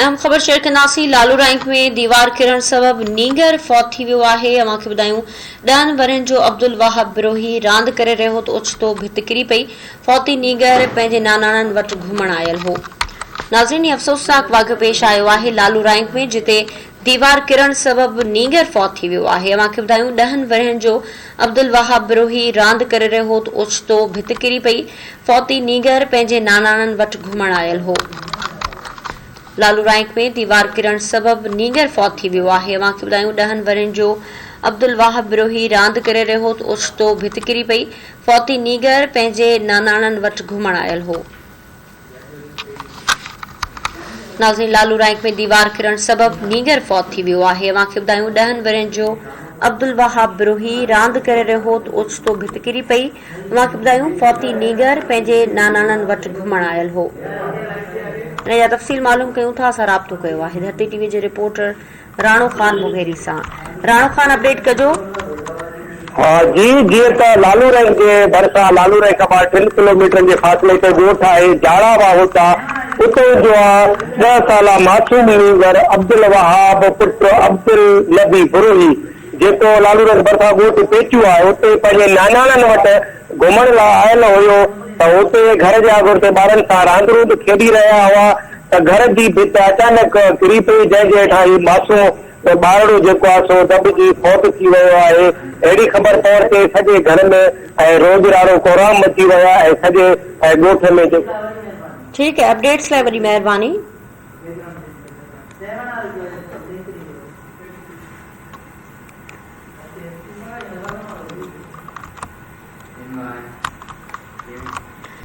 اهم خبر شيئر ڪنداسين لالو رائنڪ ۾ ديوار ڪرڻ سبب نينگر فوت ٿي ويو آهي اوهان کي ٻڌايون ڏهن ورهين جو عبدالوهاب بروهي راند ڪري رهيو هو ته اوچتو ڀت ڪري پئي فوتي نينگر پنهنجي ناناڻن وٽ گهمڻ آيل هو ناظرين هي افسوسناڪ واقعو پيش آيو آهي لالو رائنڪ ۾ جتي ديوار ڪرڻ سبب نينگر فوت ٿي ويو آهي اوهان کي ٻڌايون ڏهن ورهين جو عبدالوهاب بروهي راند ڪري رهيو هو ته اوچتو ڀت ڪري پئي فوتي نينگر پنهنجي ناناڻن وٽ گهمڻ آيل هو. لالو رائنڪ ۾ ديوار ڪرڻ سبب نينگر فوت ٿي ويو آهي. اوهان کي ٻڌايون ڏهن ورهين جو عبدالواهب بروهي راند ڪري رهيو هو ته اوچتو ڀت ڪري پئي. فوتي نينگر پنهنجي ناناڻن وٽ گهمڻ آيل هو. ناظرين لالو رائنڪ ۾ ديوار ڪرڻ سبب نينگر فوت ٿي ويو آهي اوهان کي ٻڌايون ڏهن ورهين جو عبدالوهاب بروهي راند ڪري رهيو هو ته اوچتو ڀت ڪري پئي اوهان کي ٻڌايون فوتي نينگر پنهنجي ناناڻن وٽ گهمڻ آيل هو ان جا تفصيل معلوم ڪيون ٿا اسان رابطو ڪيو آهي ڌرتي ٽي وي جي رپورٽر راڻو خان مغيري سان راڻو خان اپڊيٽ ڪجو. جي جيئن ته لالو رنگ جي ڀرسان لالو رنگ کان ٻاهر ٽن ڪلوميٽرن جي فاصلي تي ڳوٺ آهي جاڙا واهوٽا اتي جو آ ڏهه سالا معصوم نينگر عبدالوهاب پٽ عبدالنبي بروهي جيڪو لالو رنگ ڀرسان ڳوٺ پيچو آهي اتي پنهنجي ناناڻن وٽ گهمڻ لاء آيل هيو ته اتي گهر جي آڳر تي ٻارن سان راند روند کيڏي رهيا هئا ته گهر جي ڀت اچانڪ ڪري پئي جنهن جي هيٺان هي معصوم ٻارڙو جيڪو آهي سو دٻجي فوت ٿي ويو آهي. اهڙي خبر پوڻ تي سڄي گهر ۾ ۽ روڄ راڙو ڪهرام مچي ويا ۽ سڄي ڳوٺ ۾ جيڪو. ٺيڪ اپڊيٽس لاء وڏي مهرباني.